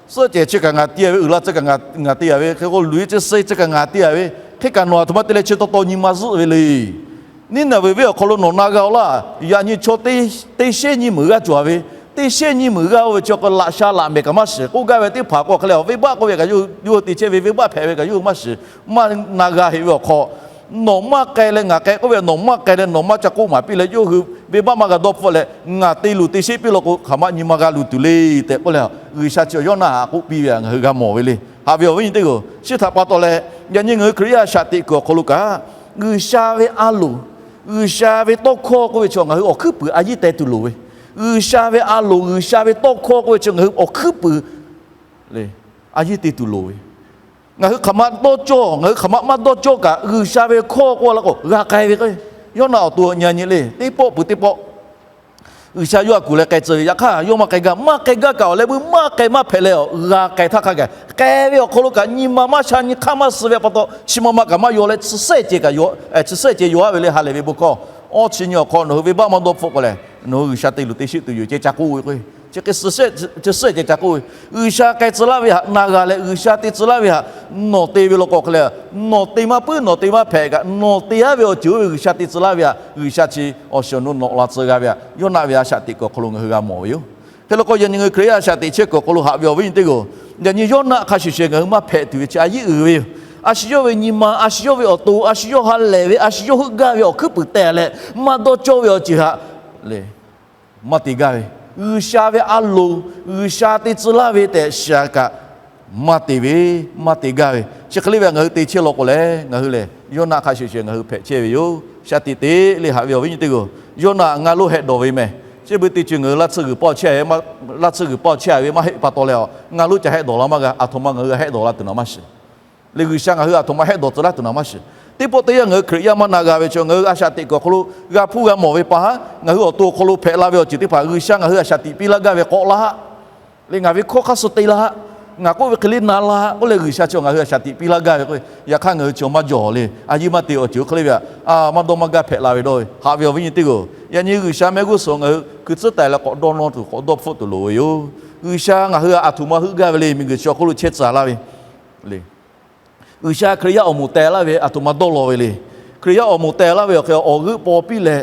Suhˆ cehˬ chi kaꞈ ngaˬ te a ve, uiˍ la tcuh kaꞈ ngaˬ te a ve, hk'e k'o luˬ e chi suh e tcuh kaꞈ ngaˬ te a ve, hk'e kaꞈ nawˬ a htoꞈ ma te leh chi taw taw nyi ma zuhˆ ve le. Niˉnaˍveˍ venˇ awˬ hk'aw lo nawˬ na g'a-oˬ laˇ. Yaꞈ nyi chaw teˇ shehnˉ nyiˇ meunˍ g'aˇ cawˬ a ve, teˇ shehnˉ nyiˇ meunˍ g'aˇ oˇ ve chi awˬ hk'aw laꞈ sha laꞈ mehˍ kaꞈ maˇ shiˍ. K'oˆ gaˇ ve teˇ hpaˍ k'o hk'e leh, venˇbaˆ k'oˆ ve kaꞈ yawˇ hui te chehˇ ve, venˇbaˆ hpehꞈ ve kaꞈ yawˇ hui maˇ shiˍ. Maˇ na g'a heꞈ ve awˬ hk'aw, nawˬ maˇ k'ai leh ngaˬ k'ai k'oˆ ve, nawˬ maˇ k'ai leh nawˬ maˇ ca k'oˆ maˍ piˇ leh, yawˇ hui venˇbaˆ maˇ g'a dawˇ hpfuhˆ leh, ngaˬ te luˬ te sheˆ piˇ law k'o, hk'aˬ ma nyi ma g'a luˬ tuˬ le tehꞈ k'oˆ leh, G'uiˬsha chi Yoˇnaˆ htaꞈ k'oˆ piˇ ve htaꞈ ngaˬ hui g'a mawˬ ve le. Haꞈ ve awˬ viˉ nyi teˇ hpaˍ-oˬ, chi htaꞈ pa taw leh, yaꞈ nyi ngaˬ hui Hkriꞈ yaˇ shaꞈ teꞈ kuiˬ awˬ hk'aw lo kaꞈ, G'uiˬsha ve a loˍ, G'uiˬsha ve tawˇ hkawˇ k'oˆ ve chi ngaˬ hui awˬ hkuiˉ puiˍ a yeˇ teh tuˬ loˍ ve. G'uiˬsha ve a loˍ, G'uiˬsha ve tawˇ hkawˇ k'oˆ ve chi ngaˬ hui awˬ hkuiˉ puiˍ le, a yeˇ te tuˬ loˍ ve. Ngaˬ hui hk'aˬ ma dawˇ cawˇ, ngaˬ hui hk'aˬ ma maˇ dawˇ cawˇ kaꞈ, G'uiˬsha ve hkawˇ k'oˆ la k'o g'a k'ai ve k'o, Yoˇnaˆ awˬ to nyi nyi le, teˇ pawˆ peuˬ teˇ pawˆ G'uiˬsha yawˇ htaꞈ kuˬ leh k'ai tcuh ve. Yaꞈ hk'aˇ yawˇ maˇ k'ai gaˇ, maˇ k'ai gaˇ kaꞈ awˬ leh meuˇ maˇ k'ai maˇ hpehꞈ leh, g'a k'ai htaˇ hk'a gaˬ k'ai ve awˬ hk'aw lo kaꞈ nyi ma maˇ sha, nyi hk'aˇ maˇ suh ve pa taw, chi ma ma kaꞈ maˇ yaw leh, chi sehˆ ceh kaꞈ yaw, chi sehˆ ceh yaw a ve le. Ha lehˬ ve bon hkawˇ, awˇ chi nyi awˬ hk'aw nawˬ hui venˇbaˆ maˇ dawˇ hpfuhˆ k'o lehˬ, nawˬ hui G'uiˬsha te luˬ te sheˆ tuˬ yoˬ ceh ca k'oˆ ve k'o, chi hk'e chi sehˆ ceh ca k'oˆ ve, G'uiˬsha k'ai tcuh laˇ ve htaꞈ na g'a leh, G'uiˬsha te tcuh laˇ ve htaꞈ nawˬ te ve law k'o hk'e leh, nawˬ te maˇ puiˉ, nawˬ te maˇ hpehꞈ kaꞈ, nawˬ te a ve awˬ ceuˬ oˇ ve G'uiˬsha te tcuh laˇ ve htaꞈ G'uiˬsha chi awˬ shiˍ awˬ nu nawꞈ la tcuh g'a ve htaꞈ Yoˇnaˆ ve a shaꞈ teꞈ kuiˬ awˬ hk'aw lo ngaˬ hui g'a mawˬ ve yoˬ. Hk'e law k'o, yaꞈ nyi ngaˬ hui Hkriꞈ yaˇ a shaꞈ teꞈ chehˇ kuiˬ awˬ hk'aw lo haꞈ ve awˬ viˉ nyi teˇ hpaˍ-oˬ, yaꞈ nyi Yoˇnaˆ hk'a shuˍ shuˍ ngaˬ hui maˇ hpehꞈ tuˬ ve chi a yeˇ uiˍ ve yoˬ. A shu yawˇ ve nyi ma, a shu yawˇ ve awˬ to, a shu yawˇ ha lehˬ ve, a shu yawˇ heuˆ gaˇ ve awˬ hkuiˉ puiˍ teh leh, maˇ dawˇ cawˇ ve awˬ ceuˬ htaꞈ le maˇ te gaˇ ve, G'uiˬsha ve a loˍ, G'uiˬsha te tcuh laˇ ve tehꞈ shiˍ kaꞈ maˇ te ve, maˇ te gaˇ ve. Chi hk'e le ve htaꞈ ngaˬ hui te chehˇ law k'o lehˬ, ngaˬ hui lehˬ Yoˇnaˆ hk'a shuˍ shuˍ ngaˬ hui hpehꞈ chehˇ ve yoˬ. Shaˍ tiꞈ teꞈ le haꞈ ve awˬ viˉ nyi teˇ hpaˍ-oˬ, Yoˇnaˆ ngaˇ lonˉ hehˆ dawˬ ve meh. Chi beuꞈ teˇ ceuˬ ngaˬ hui laˇ tsuhˇ g'uiˬ pawˆ chehˇ ve, laˇ tsuhˇ g'uiˬ pawˆ chehˇ ve maˇ heˆ pa taw leh, ngaˇ lonˉ ca hehˆ dawˬ la maˇ g'a. A htoꞈ ma ngaˬ hui hehˆ dawˬ la tuˬ naˍ maˇ shiˍ. Leh G'uiˬsha ngaˬ hui a htoꞈ ma hehˆ dawˬ tcuh laˇ tuˬ naˍ maˇ shiˍ. Teˇ pawˆ teˇ yanˇ ngaˬ hui Hkriꞈ yaˇ maˇ na g'a ve chaw, ngaˬ hui a shaꞈ teꞈ kuiˬ awˬ hk'aw lo g'a hpuˇ g'a mawˬ ve pa haˉ, ngaˬ hui awˬ to awˬ hk'aw lo hpehꞈ la ve awˬ ceuˬ teˇ hpaˍ G'uiˬsha ngaˬ hui a shaꞈ tiꞈ piˇ laˇ gaˇ ve k'awꞈ la haˆ. Leh ngaˬ ve hkawˇ hk'aˇ suh te la haˆ, ngaˬ k'oˆ ve hk'e le na la haˆ k'oˆ leh, G'uiˬsha chi ngaˬ hui a shaꞈ tiꞈ piˇ laˇ gaˇ ve k'o, yaꞈ hk'aˇ ngaˬ hui chi maˇ jawˬ le. A yeˇ maˇ te awˬ ceuˬ hk'e le ve htaꞈ maˇ dawˇ maˇ gaˇ hpehꞈ la ve dawˇ ve haꞈ ve awˬ viˉ nyi teˇ hpaˍ-oˬ, yaꞈ nyi G'uiˬsha mehˆ g'uˇ suhˍ ngaˬ hui hkui tcuhˉ taiˍ leh k'awꞈ dawˇ nawˇ tuˬ, k'awꞈ dawˇ hpfuhˆ tuˬ loˍ ve yoˬ. G'uiˬsha ngaˬ hui htaꞈ a htoꞈ ma heuˆ gaˇ ve le, miˬguiˬ chi awˬ hk'oˆ lo chehˇ tcuh laˇ ve le. G'uiˬsha Hkriꞈ yaˇ awˬ moˍ teh laˇ ve a htoꞈ ma dawˇ law ve le. Hkriꞈ yaˇ awˬ moˍ teh laˇ ve awˬ hk'e awˬ g'euˆ paw piˇ leh,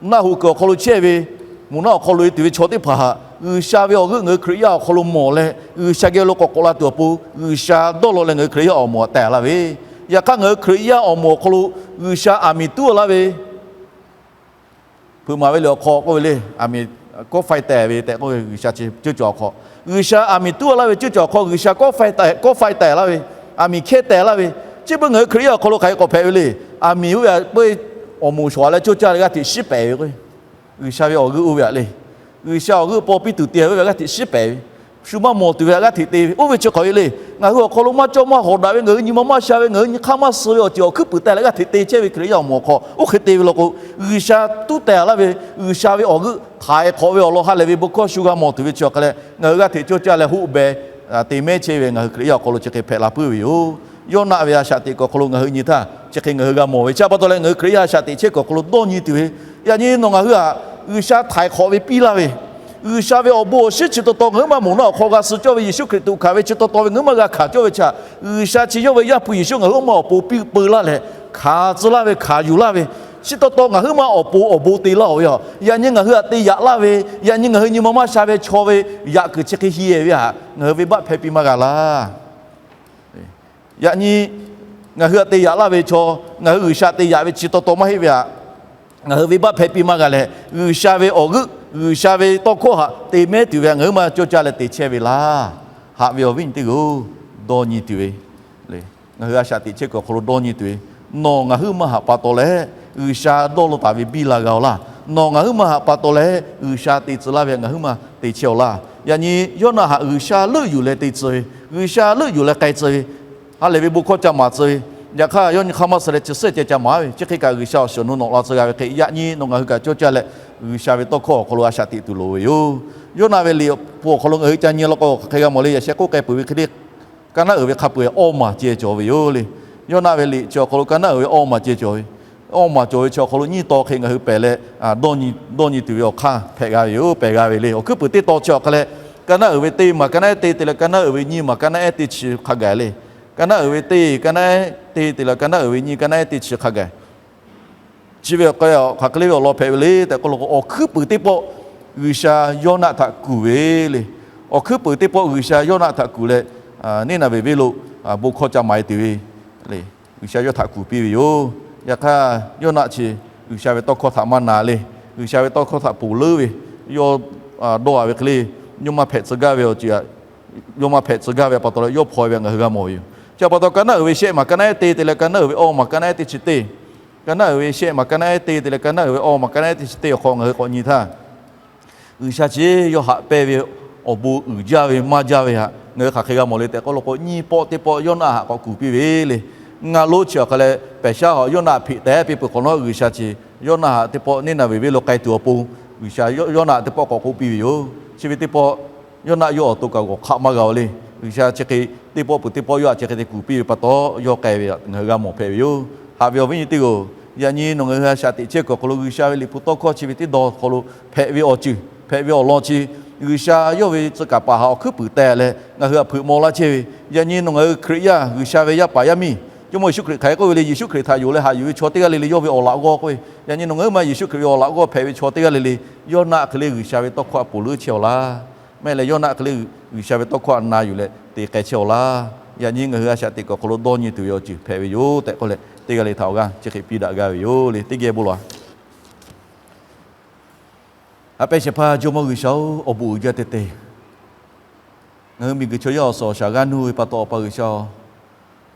naˆ hoꞈ kuiˬ awˬ hk'aw lo chehˇ ve, moˬ naˆ awˬ hk'aw lo e tuˬ ve chaw teˇ hpaˍ htaꞈ G'uiˬsha ve awˬ g'euˆ ngaˬ hui Hkriꞈ yaˇ awˬ hk'aw lo mawˬ leh, G'uiˬsha geh lo k'awꞈ k'awꞈ la tuˬ awˬ pon G'uiˬsha dawˇ law leh ngaˬ hui Hkriꞈ yaˇ awˬ moˍ htaꞈ teh laˇ ve. Yaꞈ hk'aˇ ngaˬ hui Hkriꞈ yaˇ awˬ moˍ awˬ hk'aw lo G'uiˬsha aˬ miˍ tuˉ laˇ ve hpeuꞈ maˍ ve le awˬ hk'aw k'oˆ ve le, aˬ miˍ kawˆ faiˇ teh ve tehꞈ k'oˆ ve G'uiˬsha chi ceuˇ cawˬ awˬ hk'aw, G'uiˬsha aˬ miˍ tuˉ laˇ ve ceuˇ cawˬ awˬ hk'aw G'uiˬsha kawˆ faiˇ teh, kawˆ faiˇ teh laˇ ve, aˬ miˍ hkehˇ teh laˇ ve. Chi beuꞈ ngaˬ hui Hkriꞈ yaˇ awˬ hk'aw lo hk'aˬ hk'e k'awꞈ hpehꞈ ve le. Aˬ miˍ oˇ ve htaꞈ peuˇ awˬ moˍ shawˍ leh coˇ caˇ leh g'aˇ hteꞈ shiˉ pehˍ ve k'o, G'uiˬsha ve awˬ g'euˆ oˇ ve htaꞈ le. G'uiˬsha awˬ g'euˆ paw piˇ tuˬ te ve htaꞈ g'aˇ hteꞈ shiˉ pehˍ ve, shu maˇ mawˬ tuˬ ve htaꞈ g'aˇ hteꞈ te ve. Oˇ ve chi hk'aˬ hk'e le, ngaˬ hui awˬ hk'aw lo maˇ cawˇ maˇ hawˍ daꞈ ve, ngaˬ hui nyi ma maˇ sha ve, ngaˬ hui nyi hk'aˇ maˇ suh ve awˬ ceuˬ awˬ hkuiˉ puiˍ teh leh g'aˇ hteꞈ te chehˇ ve Hkriꞈ yaˇ awˬ moˍ awˬ hk'aw, oˇ hk'e te ve law k'o, G'uiˬsha tuˉ teh laˇ ve, G'uiˬsha ve awˬ g'euˆ htaiˍ hk'awꞈ ve awˬ lawn ha lehˬ ve bon hkawˇ shu g'a mawˬ tuˬ ve chi awˬ hk'e leh, ngaˬ hui g'aˇ hteꞈ coˇ caˇ leh hoˆ beh te mehˉ chehˇ ve ngaˬ hui Hkriꞈ yaˇ awˬ hk'aw lo chi hk'e hpehꞈ la puiˉ ve yoˬ. Yoˇnaˆ ve a shaꞈ teꞈ kuiˬ awˬ hk'aw lo ngaˬ hui nyi htaˇ chi hk'e ngaˬ hui g'a mawˬ ve chi pa taw leh, ngaˬ hui Hkriꞈ yaˇ a shaꞈ teꞈ chehˇ kuiˬ awˬ hk'aw lo dawˇ nyi tuˬ ve, yaꞈ nyi nawˬ ngaˬ hui htaꞈ G'uiˬsha htaiˍ hk'awꞈ ve piˇ laˇ ve, G'uiˬsha ve awˬ bon awˬ shinˉ chi taw taw ngaˬ huiˉ ma moˍ naˆ awˬ hk'aw g'a suh cawˇ ve Yeˍsuˆ Hkriꞈ tuꞈ hkanˍ ve chi taw taw ve ngaˬ huiˉ ma g'a hkanˍ cawˇ ve chi htaꞈ, G'uiˬsha chi yawˇ ve Yaˇ hpu Yeˍsuˆ ngaˬ hui awˬ maˇ awˬ pon piˇ peu laˇ leh, hkanˍ tcuh laˇ ve, hkanˍ yuˬ laˇ ve, chi taw taw ngaˬ huiˉ ma awˬ pon awˬ bon te laˇ-oˬ ve yoˬ. Yaꞈ nyi ngaˬ hui htaꞈ te yaꞈ laˇ ve, yaꞈ nyi ngaˬ hui nyi ma maˇ sha ve chaw ve yaꞈ kuiˬ chi hk'e hiˇ-e ve htaꞈ ngaˬ hui venˇbaˆ hpehˇ piˇ maˇ g'a laˇ. Yaꞈ nyi ngaˬ hui htaꞈ te yaꞈ laˇ ve chaw, ngaˬ hui G'uiˬsha te yaꞈ ve chi taw taw maˇ heˆ ve htaꞈ ngaˬ hui venˇbaˆ hpehˇ piˇ maˇ g'a leh, G'uiˬsha ve awˬ g'euˆ, G'uiˬsha ve tawˇ hkawˇ htaꞈ te mehˉ tuˬ ve htaꞈ ngaˬ huiˉ ma coˇ caˇ leh te chehˇ ve laˇ. Haꞈ ve awˬ viˉ nyi teˇ hpaˍ-oˬ, dawˇ nyi tuˬ ve le. Ngaˬ hui a shaꞈ teꞈ chehˇ kuiˬ awˬ hk'aw lo dawˇ nyi tuˬ ve, nawˬ ngaˬ huiˉ ma htaꞈ pa taw leh G'uiˬsha dawˇ law taˍ ve biˇ la g'a-oˬ laˇ. Nawˬ ngaˬ huiˉ ma htaꞈ pa taw leh G'uiˬsha te tcuh laˇ ve ngaˬ huiˉ ma te chehˇ-oˬ laˇ. Yaꞈ nyi Yoˇnaˆ htaꞈ G'uiˬsha leuˆ yuˬ leh te tcuh ve, G'uiˬsha leuˆ yuˬ leh k'ai tcuh ve, ha lehˬ ve bon hkawˇ ca maˍ tcuh ve, yaꞈ hk'aˇ yawˇ nyi hk'aˇ maˇ suh leh chi suhˉ ceh ca maˍ ve, chi hk'e kaꞈ G'uiˬsha awˬ shiˍ awˬ nu nawꞈ la tcuh g'a ve hk'e, yaꞈ nyi nawˬ ngaˬ hui kaꞈ coˇ caˇ leh G'uiˬsha ve tawˇ hkawˇ awˬ hk'aw lo a shaꞈ teꞈ tuˬ loˍ ve yoˬ. Yoˇnaˆ ve liꞈ awˬ hk'aw lo ngaˬ hui ca nyi law k'o, hk'aˬ hk'e g'a mawˬ le. Yaꞈ sheh k'oˆ k'ai peuˬ ve hk'e le, ka naˉ uiˍ ve hk'a peu-eˬ awˇ maˬ ceh cawˬ ve yoˬ le. Yoˇnaˆ ve liꞈ chi awˬ hk'aw lo ka naˉ uiˍ ve awˇ maˬ ceh cawˬ ve, awˇ maˬ cawˬ ve chi awˬ hk'aw lo nyiˇ taw hk'e ngaˬ hui pehˬ leh, dawˇ nyi tuˬ ve awˬ hk'aˇ hpehꞈ g'a ve yoˬ, pehˬ g'a ve le. Awˬ hkuiˉ puiˍ teˇ taw chi awˬ hk'a leh, ka naˉ uiˍ ve teˇ maˬ ka naˉ ehˉ teˇ te leh ka naˉ uiˍ ve nyiˇ maˬ ka naˉ ehˉ teˇ chi hk'a gaˬ le. Ka naˉ uiˍ ve teˇ ka naˉ ehˉ teˇ te leh ka naˉ uiˍ ve nyiˇ ka naˉ ehˉ teˇ chi hk'a gaˬ. Chi ve awˬ hk'aˇ hk'aˬ hk'e le ve awˬ lawn hpehꞈ ve le tehꞈ k'oˆ law k'o, awˬ hkuiˉ puiˍ teˇ pawˆ G'uiˬsha Yoˇnaˆ htaꞈ kuˬ ve le. Awˬ hkuiˉ puiˍ teˇ pawˆ G'uiˬsha Yoˇnaˆ htaꞈ kuˬ leh, Niˇnaˍveˍ venˇ lo bon hkawˇ ca maˍ e tuˬ ve le, G'uiˬsha yawˇ htaꞈ kuˬ piˇ ve yoˬ. Yaꞈ hk'aˇ, Yoˇnaˆ chi G'uiˬsha ve tawˇ hkawˇ htaꞈ maˇ na le. G'uiˬsha ve tawˇ hkawˇ htaꞈ ponˬ leuˉ ve, yawˇ dawˇ a ve hk'e le, yawˇ maˇ hpehꞈ tcuh gaˇ ve awˬ ceuˬ, yawˇ maˇ hpehꞈ tcuh gaˇ ve pa taw leh yawˇ hpaw e ve ngaˬ hui g'a mawˬ ve yoˬ. Chi pa taw ka naˉ uiˍ ve shehˆ maˬ ka naˉ ehˉ teˇ te leh ka naˉ uiˍ ve awˇ maˬ ka naˉ ehˉ teˇ chi teˇ, ka naˉ uiˍ ve shehˆ maˬ ka naˉ ehˉ teˇ te leh ka naˉ uiˍ ve awˇ maˬ ka naˉ ehˉ teˇ chi teˇ awˬ hk'aw ngaˬ hui k'awꞈ nyi htaˇ, G'uiˬsha chi yawˇ haꞈ pehnˇ ve awˬ bon uiˍ jaˇ ve maˇ jaˇ ve htaꞈ ngaˬ hui hk'aˬ hk'e g'a mawˬ le tehꞈ k'oˆ law k'o, nyiˇ pawˆ teˇ pawˆ Yoˇnaˆ htaꞈ k'awꞈ kuˬ piˇ ve le. Ngaˆ lonˉ chi awˬ hk'a leh pehˬ shaˉ hawꞈ Yoˇnaˆ hpeꞈ tehˉ piˇ peuˬ hk'awꞈ nawˉ, G'uiˬsha chi Yoˇnaˆ htaꞈ teˇ pawˆ Niˇnaˍveˍ venˇ lo k'ai tuˬ awˬ pon G'uiˬsha Yoˇnaˆ teˇ pawˆ k'awꞈ k'oˆ piˇ ve yoˬ. Chi ve teˇ pawˆ Yoˇnaˆ yawˇ awˬ to kaꞈ g'awˬ hk'aˆ maˇ g'a-o le. G'uiˬsha chi hk'e teˇ pawˆ peuˬ teˇ pawˆ yawˇ htaꞈ chi hk'e te kuˬ piˇ ve pa taw, yawˇ k'ai ve ngaˬ hui g'a mawˬ hpehꞈ ve yoˬ. Haꞈ ve awˬ viˉ nyi teˇ g'aˇ-oˬ, yaꞈ nyi nawˬ ngaˬ hui a shaꞈ teꞈ chehˇ kuiˬ awˬ hk'aw lo G'uiˬsha ve liꞈ hpu tawˇ hkawˇ chi ve teˇ dawˇ hk'aw lo hpehꞈ ve awˬ ceuˬ hpehꞈ ve awˬ lawn chi, G'uiˬsha yawˇ ve tcuh kaˍ paˍ htaꞈ awˬ hkuiˉ puiˍ teh leh ngaˬ hui htaꞈ hpeuꞈ maw laˇ chehˇ ve. Yaꞈ nyi nawˬ ngaˬ hui Hkriꞈ yaˇ G'uiˬsha ve yaˇ paˍ yaˇ miˇ, Jawˇmawˇ Yeˍsuˆ Hkriꞈ hk'aˬ hk'e k'oˆ ve le, Yeˍsuˆ Hkriꞈ htaꞈ yonˍ leh haꞈ yuˬ ve chaw teˇ g'aˇ le le yawˇ ve awˬ laꞈ g'awˇ k'oˆ ve. Yaꞈ nyi nawˬ ngaˬ hui ma Yeˍsuˆ Hkriꞈ ve awˬ laꞈ g'awˇ hpehꞈ ve chaw teˇ g'aˇ le le, Yoˇnaˆ hk'e le G'uiˬsha ve tawˇ hkawˇ htaꞈ ponˬ leuˉ chehˇ-aw laˇ. Maˇ heˆ leh Yoˇnaˆ hk'e le G'uiˬsha ve tawˇ hkawˇ htaꞈ na yuˬ leh te k'ai chehˇ-aw laˇ. Yaꞈ nyi ngaˬ hui a shaꞈ teꞈ kuiˬ awˬ hk'aw lo dawˇ nyi tuˬ ve awˬ ceuˬ hpehꞈ ve yoˬ tehꞈ k'oˆ leh, teˇ g'aˇ le htaꞈ awˬ g'aˇ chi hk'e piˇ daꞈ g'a ve yoˬ le. Teˇ geh bon lawˬ-a. Haꞈ pehnˇ shehˍ hpaˇ Jawˇmawˇ G'uiˬsha-oˬ, awˬ bon uiˍ jaˇ te te. Ngaˬ hui miˬguiˬ chaw yaˇ awˬ suhˍ awˬ shaˍ g'aˇ nuˇ ve pa taw, Awˬ pa G'uiˬsha-oˬ,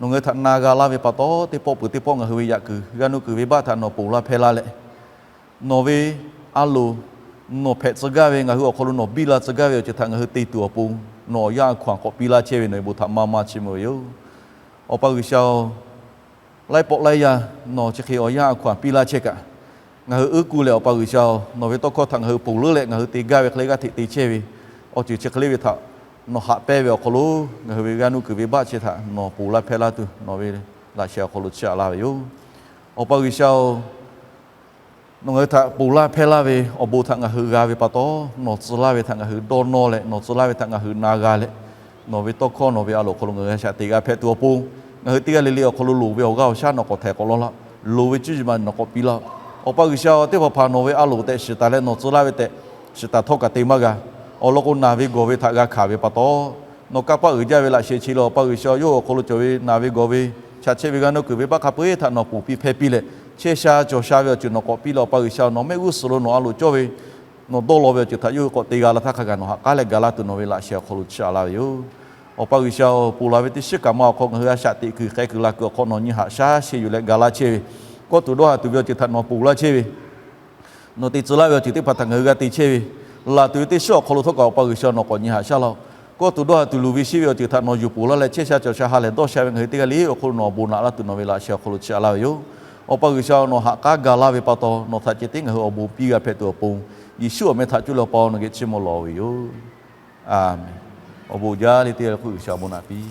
nawˬ ngaˬ hui htaꞈ na g'a laˇ ve pa taw, teˇ pawˆ peuˬ teˇ pawˆ ngaˬ hui ve yaꞈ kuiˬ g'aˇ nuˇ kuiˬ venˇbaˆ htaꞈ nawˬ ponˬ laˇ hpehˇ laˇ leh, nawˬ ve a loˍ, nawˬ hpehꞈ tcuh gaˇ ve, ngaˬ hui awˬ hk'aw lo nawˬ biˇ la tcuh gaˇ ve awˬ ceuˬ htaꞈ ngaˬ hui te tuˬ awˬ pon, nawˬ awˬ yanˇ a hkaw anˬ k'awꞈ piˇ laˇ chehˇ ve nawˬ ve bon htaꞈ maˇ maˇ chiˇ mvuh ve yoˬ. Awˬ pa G'uiˬsha-oˬ, laiˉ pawˆ laiˉ yaˇ nawˬ chi hk'e awˬ yanˇ a hkaw anˬ piˇ laˇ chehˇ kaꞈ, ngaˬ hui uˉ kuˬ leh Awˬ pa G'uiˬsha-oˬ, nawˬ ve tawˇ hkawˇ htaꞈ ngaˬ hui ponˬ leuˉ leh ngaˬ hui te gaˇ ve hk'e le g'aˇ hteꞈ te chehˇ ve awˬ ceuˬ chi hk'e le ve htaꞈ nawˬ haꞈ pehnˇ ve awˬ hk'aw lo, ngaˬ hui ve g'aˇ nuˇ kuiˬ venˇbaˆ chi htaꞈ nawˬ ponˬ laˇ hpehˇ laˇ tuˬ nawˬ ve laꞈ sheh awˬ hk'aw lo chiˇ aꞈ laˇ ve yoˬ. Awˬ pa G'uiˬsha-oˬ, nawˬ ngaˬ hui htaꞈ ponˬ laˇ hpehˇ laˇ ve awˬ bon htaꞈ ngaˬ hui g'a ve pa taw, nawˬ tcuh laˇ ve htaꞈ ngaˬ hui dawˇ nawˇ leh nawˬ tcuh laˇ ve htaꞈ ngaˬ hui na g'a leh, nawˬ ve tawˇ hkawˇ nawˬ ve a loˍ hk'aw lo ngaˬ hui a shaꞈ teꞈ g'a hpehꞈ tuˬ awˬ pon, ngaˬ hui teˇ g'aˇ le le awˬ hk'aw lo loˍ ve awˬ g'aˇ awˬ shaˉ nawˬ k'awꞈ htaiˍ k'awꞈ law laˇ. Loˍ ve cuˇ yiˍ ma nawˬ k'awꞈ piˇ laˇ. Awˬ pa G'uiˬsha-oˬ, teˇ hpaˍ hpaˍ nawˬ ve a loˍ tehꞈ shiˍ taˍ leh nawˬ tcuh laˇ ve tehꞈ shiˍ taˍ htawˇ kaꞈ te maˇ g'a. Awˬ lawn k'o, naˬ ve gawˬ ve htaꞈ g'a hkanˍ ve pa taw, nawˬ kanˇ paˆ uiˍ jaˇ ve laꞈ sheh chi leh Awˬ pa G'uiˬsha-oˬ, yawˇ awˬ hk'aw lo cawˬ ve naˬ ve gawˬ ve, chaꞈ chehˇ ve g'aˇ nuˇ kuiˬ venˇbaˆ hk'a peu-eˬ htaꞈ nawˬ ponˬ piˇ hpehˇ piˇ leh, chehˇ sha cawˬ sha ve awˬ ceuˬ nawˬ k'awꞈ piˇ leh, Awˬ pa G'uiˬsha-oˬ, nawˬ mehˆ g'uˇ suhˍ lo nawˬ a loˍ cawˇ ve nawˬ dawˇ law ve awˬ ceuˬ htaꞈ yawˇ hui k'awꞈ te g'a la htaˇ hk'a gaˬ nawˬ ha k'aˉ leh ga laˇ tuˬ nawˬ ve laꞈ sheh awˬ hk'aw lo chiˇ aꞈ laˇ ve yoˬ. Awˬ pa G'uiˬsha-oˬ, ponˬ laˬ ve teˇ shiˉ kaꞈ ma awˬ hk'aw ngaˬ hui a shaꞈ teꞈ kuiˬ hk'e kuiˬ la kuiˬ awˬ hk'aw nawˬ nyi haꞈ shaˉ sheˍ yuˬ leh ga laˇ chehˇ ve, kawˇ tuˬ dawˇ haˍ tuˬ ve awˬ ceuˬ htaꞈ nawˬ ponˬ laˇ chehˇ ve, nawˬ te tcuh laˇ ve awˬ ceuˬ teˇ hpaˍ htaꞈ ngaˬ hui g'a te chehˇ ve, laˬ tuˬ ve teˇ shiˉ awˬ hk'aw lo htawˇ kaꞈ Awˬ pa G'uiˬsha nawˬ k'awꞈ nyi haꞈ shaˉ laˇ-oˬ. Kawˇ tuˬ dawˇ haˍ tuˬ luˬ ve sheˍ ve awˬ ceuˬ htaꞈ nawˬ yuˬ ponˬ laˇ leh chehˇ sha cawˬ sha ha lehˬ dawˇ sha ve ngaˬ hui teˇ g'aˇ le awˬ hk'aw lo nawˬ awˬ bon naꞈ laˇ tuˬ nawˬ ve laꞈ sheh awˬ hk'aw lo chiˇ aꞈ laˇ ve yoˬ. Awˬ pa G'uiˬsha-oˬ, nawˬ ha k'aˉ ga laˇ ve pa taw nawˬ htaꞈ ceh tiˉ ngaˬ hui awˬ bon piˇ g'a hpehꞈ tuˬ awˬ pon, Yeˍsuˆ awˬ meh htaꞈ cuˇ leh Awˬ pa nawˬ geh chiˇ mvuh lawˬ ve yoˬ. Aˬmenˍ. Awˬ bon jaˇ le teˇ g'aˇ le hk'oˆ G'uiˬsha awˬ bon naꞈ piˇ